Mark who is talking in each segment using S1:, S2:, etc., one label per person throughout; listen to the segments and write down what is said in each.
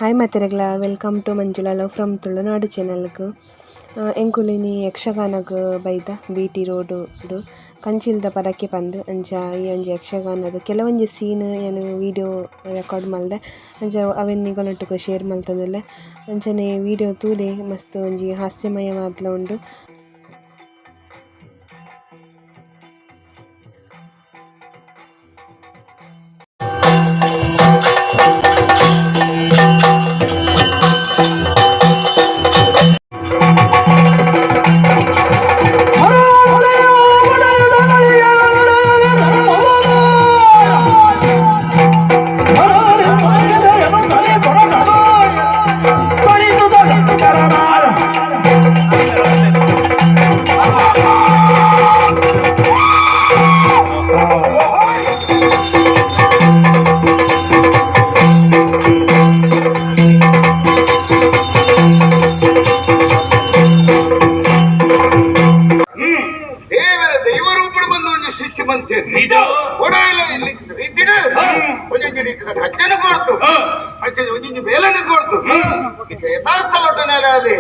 S1: Hi ಮಾತೆರೆಗ್ಲ, welcome to Manjula love from Tulunadu ಚಾನಲ್ಗ್. ಎಂಕುಲು ಇನಿ ಯಕ್ಷಗಾನಗ್ ಬೈದ ಬಿ.ಟಿ ರೋಡ್ ಕಂಚಿಲ್ದ ಪರಕೆ ಪಂದ್. ಅಂಚ ಈ ಒಂಜಿ ಯಕ್ಷಗಾನದ ಕೆಲವೊಂಜಿ ಸೀನ್ ಯಾನ್ ವೀಡಿಯೊ ರೆಕಾರ್ಡ್ ಮಲ್ದೆ. ಅಂಚ ಅವೆನ್ ನಿಗಲ್ನೊಟ್ಟುಗು ಶೇರ್ ಮಲ್ತೊಂದುಲ್ಲೆ. ಅಂಚನೆ ವೀಡಿಯೊ ತೂಲೆ, ಮಸ್ತ್ ಒಂಜಿ ಹಾಸ್ಯಮಯವಾದ್ಲ ಉಂಡು.
S2: ದೇವರ ದೈವರೂಪಡು ಬಂದು ಒಂದು ಸೃಷ್ಟಿ ಬಂತೆ ಒಡಲ ಇದ್ದಿಡು ಒಂಜೊಂಜಿ ರೀತಿದ ಕಜ್ಜನ ಕೊಡ್ತು, ಅಂಚೆ ಒಂಜೊಂಜಿ ಬೇಲನ್ನು ಕೊಡ್ತು. ಇತ್ತೆ ಯಥಾರ್ಥ ಲೊಟ್ಟನೆಲೆ ಅಲ್ಲಿ.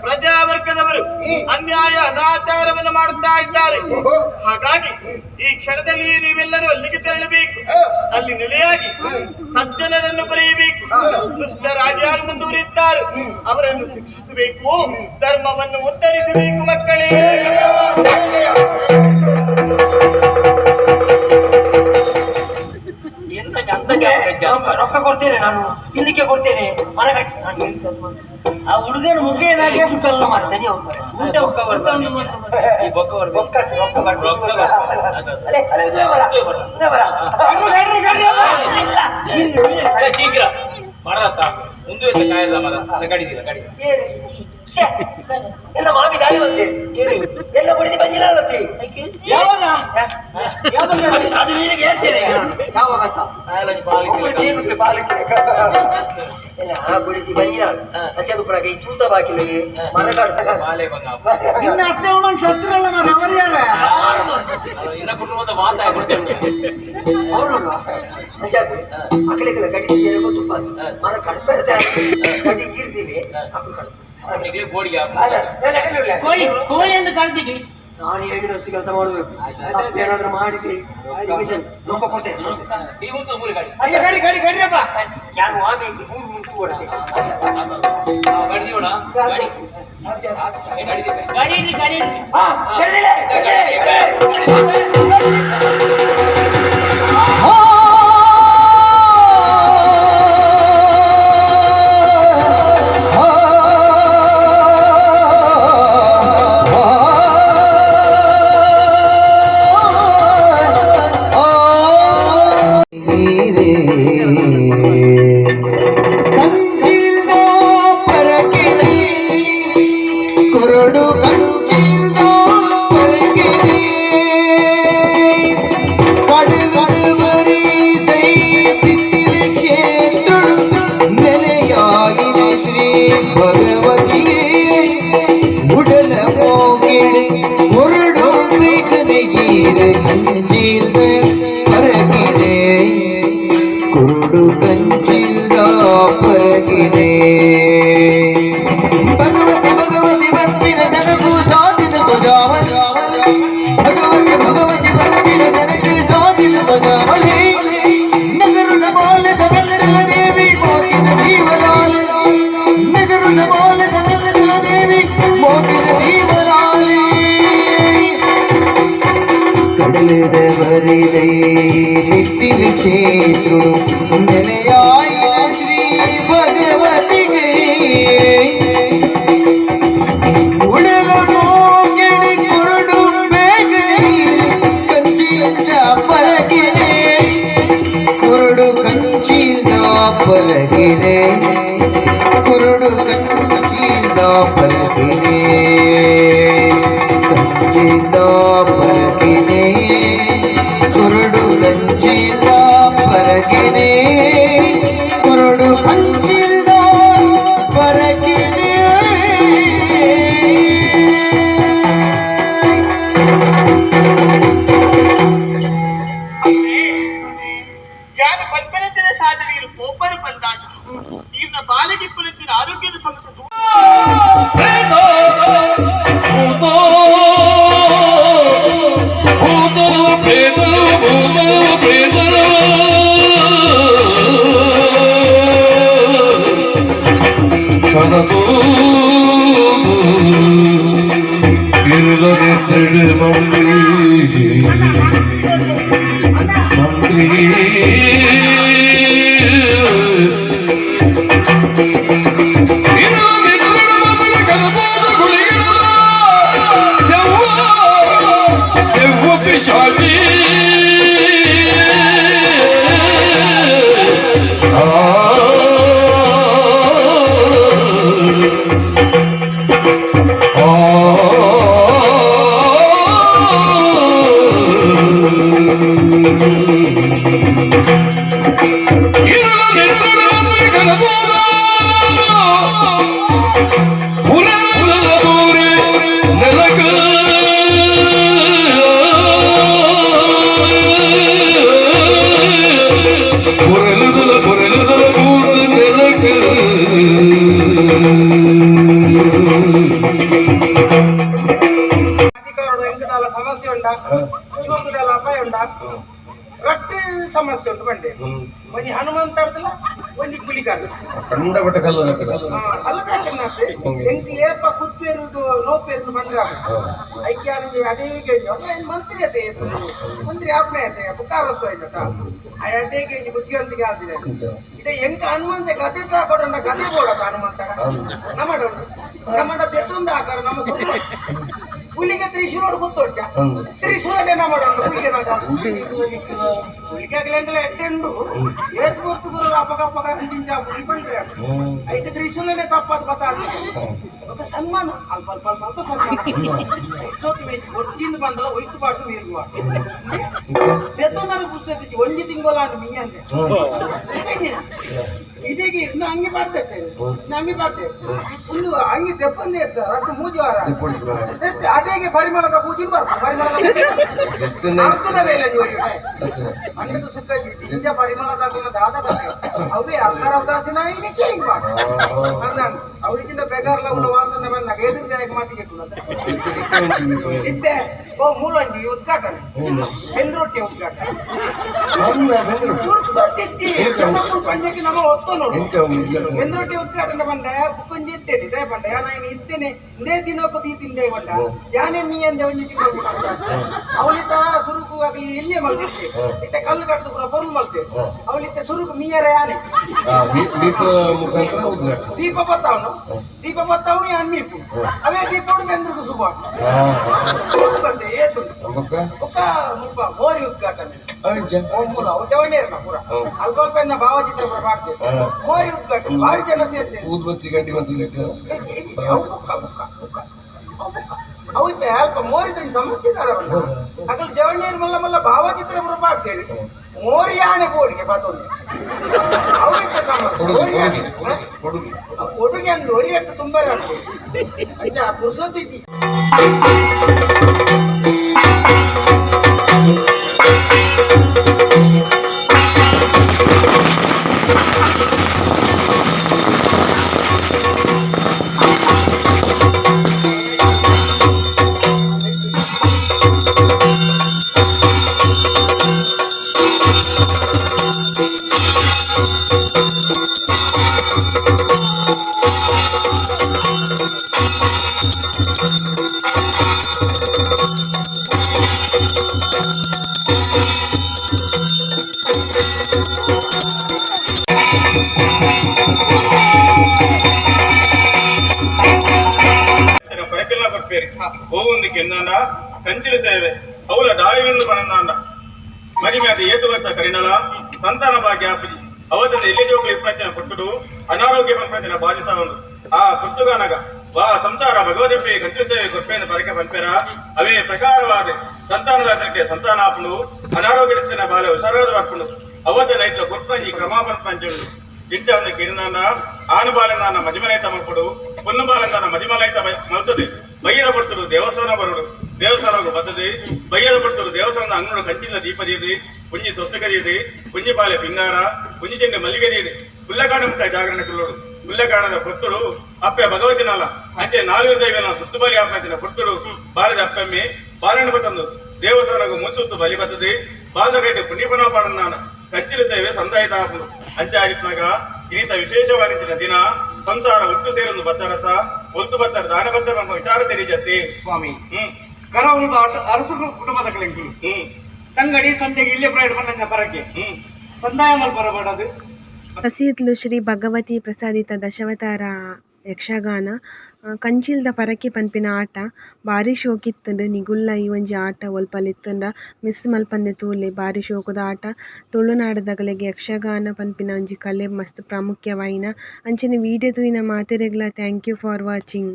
S3: ಪ್ರಜಾವರ್ಗದವರು ಅನ್ಯಾಯ ಅನಾಚಾರವನ್ನು ಮಾಡುತ್ತಾ ಇದ್ದಾರೆ. ಹಾಗಾಗಿ ಈ ಕ್ಷಣದಲ್ಲಿ ನೀವೆಲ್ಲರೂ ಅಲ್ಲಿಗೆ ತೆರಳಬೇಕು. ಅಲ್ಲಿ ನೆಲೆಯಾಗಿ ಸಜ್ಜನರನ್ನು ಬರೆಯಬೇಕು. ದುಷ್ಟರಾಗಿ ಯಾರು ಮುಂದುವರಿಯುತ್ತಾರೆ, ಅವರನ್ನು ಶಿಕ್ಷಿಸಬೇಕು, ಧರ್ಮವನ್ನು ಉದ್ಧರಿಸಬೇಕು ಮಕ್ಕಳೇ.
S4: ಎಂತ ರೊಕ್ಕ ರೊಕ್ಕ ಕೊಡ್ತೇನೆ ನಾನು, ತಿನ್ಲಿಕ್ಕೆ ಕೊಡ್ತೇನೆ, ಮರ ಕಟ್ಟಿ ನಾನು ಹೇಳ್ತೇನೆ. ಆ ಹುಡುಗನ ಮುಖೇನಾಗೆ ಕಲ್ಲ ಮಾಡ್ತೇನೆ ಅವ್ನು.
S5: ಊಟ ಬೊಕ್ಕ ಬರ್ಬಾರ್ದು. ಈ ಬೊಕ್ಕ ಬರ್ಬೇಕು.
S4: ಬೊಕ್ಕ ರೊಕ್ಕ ಬರ್ಬೇಕು.
S5: ರೊಕ್ಕ ಬರ್ಬೇಕು. ಅದು ಅದು.
S4: ಅಲೆ, ಅಲೆ, ಇದೇ ಬರ.
S5: ಇದೇ ಬರ.
S4: ಇದೇ ಬರ. ಇಲ್ಲ, ಇಲ್ಲ, ಇಲ್ಲ.
S5: ಅರೆ, ಶೀಘ್ರ ಮರತ್ತ ಮುಂದುವರೆದ ಕಾಯಲ್ಲ ಮರ ಅಲ್ಲ ಕಡಿದಿಲ್ಲ ಕಡಿ.
S4: ಏರಿ. ಶ್ಯೆ. ಎಲ್ಲ ಮಾಮಿ ದಾಳಿ ಬಂತೆ. ಎಲ್ಲ ಬಡಿದು ಬಂದಿಲ್ಲ ಅಲ್ಲತ್ತಿ.
S3: ಯಾವಾಗ?
S4: ಅದು ನಿನಗೆ ಹೇಳ್ತೇನೆ ಈಗ ನಾನು. ಯಾವಾಗ ಅಂತ. ಒಬ್ಬಳು ಜೇನುಗೆ ಪಾಲಕ್ಕೆ. ಎಲ್ಲ ಆ ಬಡಿದಿ ಬಂದಿನ ಅತ್ಯದು ಪುರಾಗ ಈ ತೂತ ಬಾಕಿಲಿಗೆ ಮರ ಕಡ್ತ.
S5: ಬಾಲೆ ಬಂಗ.
S3: ನಿನ್ನ ಅತ್ತೆ ಅವನನ್ನು ಸತ್ತಿರಲ್ಲ ಮರ, ಅವರು ಯಾರ?
S5: ಇನ್ನ ಕುಟುಂಬದ ಮಾತಾಯ ಕೊಡ್ತೇನೆ.
S4: ಅವನು ಅಂಚಾತು ಅಕಲೆಗಳ ಕಡಿ ತುಪ್ಪ ಮರ ಕಡ್ಪ ಕಡಿ ಈರ್ದಿನಿ ಅಕಲು ಕಡ್ಪ.
S5: ಈಗಲೇ ಬೋಡಿಗೆ.
S4: ಅಲ್ಲ, ನಾನು ಅಕಲಿಲ್ಲ.
S6: ಕೋಳಿ ಕೋಳಿ ಎಂದು ಕಳ್ದಿದ್ವಿ.
S4: ನಾನು ಹೇಳಿದಷ್ಟು ಕೆಲಸ ಮಾಡಬೇಕು. ತಪ್ಪು ಏನಾದ್ರೂ ಮಾಡಿದ್ರಿ ರೊಕ್ಕ ಕೊಡ್ತೇನೆ.
S5: ಈ ಮುಂದೆ ಮೂರು ಗಾಡಿ.
S3: ಅಲ್ಲ, ಗಡಿ ಗಡಿ ಗಡಿಯಪ್ಪ.
S4: ಯಾರು ಆಮೇಲೆ ಮೂರು ಮುಂಟು ಕೊಡ್ತೇನೆ.
S5: ಗಾಡಿ ಗಾಡಿ ಗಾಡಿ.
S6: ಗಾಡಿ ಇಡ್ರಿ, ಗಾಡಿ ಇಡ್ರಿ.
S4: ಹಾ, ಕಡ್ದಿಲ್ಲ, ಕಡ್ದಿಲ್ಲ, ಕಡ್ದಿಲ್ಲ.
S7: ಕಂಚಿಲ್ದ ಪರಕಿನಿ ಕೊರಡು, ಕಂಚಿಲ್ದ ಪರಕಿನಿ ಕಡಲುವರಿ ದೈಪಿತ್ತಿನ ಕ್ಷೇತ್ರುಡು ನೆಲೆಯಾಯಿನ ಶ್ರೀ ಭಗವತಿಗೆ ಉಡಲ ಮೋಗಿಡು ಕೊರಡು ಬೇಗನೆಗೀರ ಕಂಚಿಲ್ದ ಪರಕಿನೆ ಕುರುಡು, ಕಂಚಿಲ್ದ ಪರಗಿನೆ. ಭಗವತಿ ಭಗವತಿ ಬಂದಿನ ಜನಕು ಸಾಧಿನ ಧ್ವಜಾವಲಿ. ಭಗವತಿ ಭಗವತಿ ಬಂದಿನ ಜನಕ್ಕೆ ಸಾಧಿನ ಧ್ವಜಾವಲಿ. ನಗರುಣ ಮಾಲದ ಬೆಲ್ಲದ ದೇವಿ ಮೋಕಿನ ದೀವಲಾಲ. ನಗರುಣ ಮಾಲದ ಬೆಲ್ಲದ ದೇವಿ ಮೋಕಿನ ದೀವಲಾಲಿ. ಕಡಲದ ಬರಿದೈ ನಿಟ್ಟಿಲಿ ಕ್ಷೇತ್ರುಡು ನೆಲೆಯಾಯಿನ ಶ್ರೀ ಭಗವತಿಗೆ ಉಡಲುಡು ಕೆಡಿ ಕುರುಡು ಬೇಗನೆ ಕಂಚಿಲ್ದ ಪರಗಿನೆ ಕುರುಡು, ಕಂಚಿಲ್ದ ಪರಗಿನೆ ಕುರುಡು, ಕಂಚಿಲ್ದ ಪರಗಿನೆ.
S8: ಭೂತೋ ಭೂತೋ ಪ್ರೇತೋ ಭೂತೋ ಪ್ರೇತೋ ಕನಕೋ ഇരുളനെത്തിട് മന്ത്രി മന്ത്രി പിശാചി
S3: ಸಮಸ್ಯೆ ಉಂಟಾ ಶಿವಮೊಗ್ಗದಲ್ಲಿ ಅಪಾಯ ಉಂಟಾ ರಟ್ಟು ಸಮಸ್ಯೆ ಉಂಟು ಬಂಡೆ ಒಂಜಿ ಹನುಮಂತ ಅರ್ದಲ ಒಂಜಿ ಕುಲಿಕಾರ್ದ
S8: ಕಂಡಪಟ್ಟ ಕಲ್ಲು
S3: ಅಲ್ಲದ ಎಂಕ್ ಏಪ ಕುತ್ಪೇರುದು ನೋಪೇರುದು ಬಂದ್ರೆ ಐಕ್ಯ ಅಡೇಗೆ ಮಂತ್ರಿ ಅದೇ ಮಂತ್ರಿ ಆಪ್ನೆ ಅದೇ ಬುಕ್ಕಾರಸು ಆಯ್ತಾ ಆ ಅಡೇಗೆ ಬುದ್ಧಿವಂತಿಕೆ ಆಗಿದೆ ಇದೆ ಎಂಕ್ ಹನುಮಂತ ಗದೆ ಕೊಡಂಡ ಗದೆ ಬೋಡದ ಹನುಮಂತ ನಮ್ಮಡ ನಮ್ಮಡ ಬೆತ್ತೊಂದು ಆಕಾರ ನಮ್ಮ ಹುಲಿಗೆ ತ್ರಿಶೂಲೋಡು ಗೊತ್ತೋಡ್ಚ ತ್ರಿಶೂಲನೆ ನಮ್ಮಡ ಹುಲಿಗೆ ಹುಲಿಗೆ ಆಗ್ಲಿ ಎಟ್ಟೆಂಡು ಏತ್ ಪೊರ್ತು ಗುರು ಅಪಗ ಅಪಗ ಚಿಂಚ ಹುಲಿ ಬಂದ್ರೆ ಐತೆ ತ್ರಿಶೂಲನೆ ತಪ್ಪಾದ ಬತ್ತಾದ ఒక ಸನ್ಮಾನ ಅಲ್ಪ ಅಲ್ಪ ಅಲ್ಪ ಅಲ್ಪ ಸನ್ಮಾನ ಸೋತ್ ಒಚ್ಚಿಂದ ಬಂದಲ ಒಯ್ತು ಬಾಡ್ದು ಮೇಗುವ ದೆತ್ತೊಂದರ ಪುಸ್ತಕ ಒಂಜಿ ತಿಂಗೊಲಾಂಡು ಮೀ ಅಂದೆ ಇದೀಗ ಇನ್ನು ಹಂಗೆ ಪಾಡ್ತೈತೆ ಇನ್ನು ಹಂಗೆ ಪಾಡ್ತೆ ಒಂದು ಹಂಗೆ ದೆಪ್ಪಂದೆ ಇರ್ತಾರೆ ಅಟ್ಟು ಮೂಜಿ ವಾರ ಅಟೇಗೆ ಪರಿಮಳದ ಪೂಜೆ ಬರ್ತಾರೆ ಪರಿಮಳದ ಅರ್ತುನ ವೇಲೆ ಅಂಡದ ಸುಖ ಇಂಜ ಪರಿಮಳದ ದಾದ ಕಥೆ ಅವೇ ಅರ್ಧರ ಉದಾಸೀನ ಇದಕ್ಕೆ ಹಿಂಗ್ ಪಾಡ ಅವರಿಗಿಂತ ಬೆಗಾರ್ಲ ಉள்ள ವಾಸನೆ ಬಂದಾಗ ಎದುರು ಜನಕ್ಕೆ ಮಾತಿಗೆ ಇತ್ತೆ ಓ ಮೂಲಂಜಿ ಉದ್ಘಾಟನೆ ಬೆಂದ್ರೊಟ್ಟಿ ಉದ್ಘಾಟನೆ ಪಂಜಕ್ಕೆ ನಮ್ಮ ಒತ್ತು ನೋಡು ಬೆಂದ್ರೊಟ್ಟಿ ಉದ್ಘಾಟನೆ ಬಂದೆ ಬುಕ್ಕೊಂಜಿ ಇತ್ತೇನೆ ಇದೇ ಬಂಡೆ ನಾನು ಇತ್ತೇನೆ ಇಂದೇ ದಿನಕ್ಕೂ ಈ ತಿಂದೆ ಬಂಡ ಯಾನೇ ಮೀ ಅಂದೆ ಒಂಜಿ ತಿಂಗಳು ಅವಳಿತ ಸುರುಕು ಆಗಲಿ ಎಲ್ಲಿಯೇ ಮಲ್ತೆ ಇತ್ತೆ ಕಲ್ಲು ಕಡ್ದು ಪೂರ ಪೊರ್ಲು ಮಲ್ತೆ ಅವಳಿತ ಸುರುಕು ಮೀಯರ ಯಾನೆ
S8: ಮುಖಾಂತರ ಉದ್ಘಾಟನೆ
S3: ದೀಪ ಬತ್ತಾವನು ದೀಪ ಬತ್ತಾವನು ಯಾನ್ ಮೀಪು ಅವೇ ದೀಪೋಡು ಬೆಂದ್రకు ಸುಬ ಬಂದೆ ಏತು ಬೊಕ್ಕ ಮುಲ್ಪ ಮೋರಿ ಉದ್ಘಾಟನೆ ಮೂಲ ಅವು ಜವಣೇರ್ನ ಪೂರ ಅಲ್ಪ ಅಲ್ಪ ಎನ್ನ ಭಾವಚಿತ್ರ ಪೂರ ಮಾಡ್ತೇವೆ ಮೋರಿ ಉದ್ಘಾಟನೆ ಭಾರಿ ಜನ ಸೇರ್ತೇವೆ
S8: ಊದ್ಬತ್ತಿ ಗಡ್ಡಿ ಮತ್ತೆ
S3: ಅವು ಬುಕ್ಕ ಬುಕ್ಕ ಬುಕ್ಕ ಅವು ಬುಕ್ಕ ಅವು ಇಪ್ಪ ಅಲ್ಪ ಮೋರಿದ ಸಮಸ್ಯೆ ಇದ್ದಾರೆ ಅಗಲ್ ಜವಣ್ಣೀರ್ ಮಲ್ಲ ಮಲ್ಲ ಭಾವಚಿತ್ರ ಪೂರ ಮಾಡ್ತೇವೆ ಮೋರಿ ಯಾನೆ ಬೋಡಿಗೆ ಬಾತೊಂದು ಅವು ಇತ್ತ ಸಮಸ್ಯೆ ಕೊಡುಗೆ ಅಂದು ಒರಿ ಅಟ್ಟು ತುಂಬಾ ಅಂಚ ಪುರ್ಸೊತ್ತಿತಿ
S5: ಹೋಗುಂದಿಕ್ಕೆ ಎಂದಾಂಡ ಕಂಚಿನ ಸೇವೆ ಅವಳ ದಾಳಿವೆಂದು ಪಣಂದಾಂಡ ಮಡಿಮ್ಯಾದ ಏತು ವರ್ಷ ಕರಿನಲ ಸಂತಾನ ಭಾಗ್ಯ ಆಪುಜಿ ಅವತನ ಎಲ್ಲಿ ಜೋಕುಲು ಇಪ್ಪತ್ತಿನ ಪುಟ್ಟುಡು ಅನಾರೋಗ್ಯ ಪಂಪತ್ತಿನ ಬಾಧಿಸವನು ಆ ಪುಟ್ಟುಗಾನಗ ವಾ ಸಂಸಾರ ಭಗವದಪ್ಪಿ ಕಂಚಿನ ಸೇವೆ ಕೊಪ್ಪೇನ ಪರಕೆ ಪಂಪೆರ ಅವೇ ಪ್ರಕಾರವಾದ ಸಂತಾನದಾತನಿಗೆ ಸಂತಾನಾಪುಂಡು ಅನಾರೋಗ್ಯನ ಬಾಲ ಹುಷಾರಾದ ವರ್ಪುಂಡು ಅವತ ನೈಟ್ಲ ಕೊರ್ಪಂಜಿ ಕ್ರಮಾಪನ ಪಂಚುಂಡು ಇಂತ ಒಂದು ಕಿರಣಾನ ಆನು ಬಾಲನಾನ ಮಜಿಮಲೈತ ಮಲ್ಪಡು ಪೊನ್ನು ಬಾಲನಾನ ಮಜಿಮಲೈತ ಮಲ್ತದೆ ಬಯ್ಯರ ಪಡ್ತರು ದೇವಸ್ಥಾನ ಬರುಡು ದೇವಸ್ಥಾನకు ಬರ್ತದೆ ಬಯ್ಯರ ಪಡ್ತರು ದೇವಸ್ಥಾನದ ಅಂಗಡು ಕಂಚಿನ ದೀಪ ದೀದಿ ಪುಂಜಿ ಸೊಸೆಗದೀದಿ ಪುಂಜಿ ಪಾಲೆ ಪಿಂಗಾರ ಪುಂಜಿ ಚೆಂಡೆ ಮಲ್ಲಿಗೆ ದೀದಿ ಹುಲ್ಲಕಾಡು ಮುಟ್ಟಾಯಿ ಜಾಗರಣೆ ಕುಲ್ಲೋಡು ಉಲ್ಲೆಕಾಣದ ಪೊರ್ತುಡು ಅಪ್ಪೆ ಭಗವತಿನಲ ಅಂಚೆ ನಾಲ್ವರು ದೈವನ ಸುತ್ತು ಬಲಿ ಆಪಂಚಿನ ಪೊರ್ತುಡು ಬಾರದ ಅಪ್ಪಮ್ಮೆ ಬಾರಣ್ಣ ಬತ್ತಂದು ದೇವಸ್ಥಾನకు ಮುಂಚುತ್ತು ಬಲಿ ಬತ್ತದೆ ಬಾಲಕೈಟು ಪುಣ್ಯಪನ ಪಾಡಂದಾನ ಕಂಚಿಲ ಸೇವೆ ಸಂದಾಯಿತ ಆಪುಂಡು. ಅಂಚೆ ಆದಿತ್ನಾಗ ಇನಿತ ವಿಶೇಷವಾಗಿನ ದಿನ ಸಂಸಾರ ಒಟ್ಟು ಸೇರೊಂದು ಬತ್ತರತ ಒತ್ತು ಬತ್ತರ ದಾನ ಬತ್ತರ ಪನ್ಪ ವಿಚಾರ ತೆರಿಜತ್ತಿ.
S9: ಸ್ವಾಮಿ,
S5: ಕರಾವಳಿದ
S9: ಅರಸು ಕುಟುಂಬದ ಕಲೆಂಕುಲು ತಂಗಡಿ ಸಂತೆಗೆ ಇಲ್ಲೇ ಪ್ರೈಡ್ ಬಂದ ಪರಕ್ಕೆ ಸಂದಾಯ ಮಲ್ಪರಬಾರದು.
S1: ಸಸಿಹಿತ್ಲು ಶ್ರೀ ಭಗವತಿ ಪ್ರಸಾದಿತ ದಶಾವತಾರ ಯಕ್ಷಗಾನ ಕಂಚಿಲ್ದ ಪರಕೆ ಪನ್ಪಿನ ಆಟ ಬಾರಿ ಶೋಕು ಇತ್ತುಂಡು. ನಿಗುಲ್ಲ ಈ ಒಂಜಿ ಆಟ ಒಲ್ಪಲ ಇತ್ತುಂಡ ಮಿಸ್ಸ್ ಮಲ್ಪಂದೆ ತೂಲೆ, ಬಾರಿ ಶೋಕುದ ಆಟ. ತುಳುನಾಡ್ ದಕಲೆಗ್ ಯಕ್ಷಗಾನ ಪನ್ಪಿನ ಒಂಜಿ ಕಲೆ ಮಸ್ತ್ ಪ್ರಾಮುಖ್ಯವಾಯಿನ. ಅಂಚನೆ video ತೂಯಿನ ಮಾತೆರೆಗ್ಲ thank you for watching.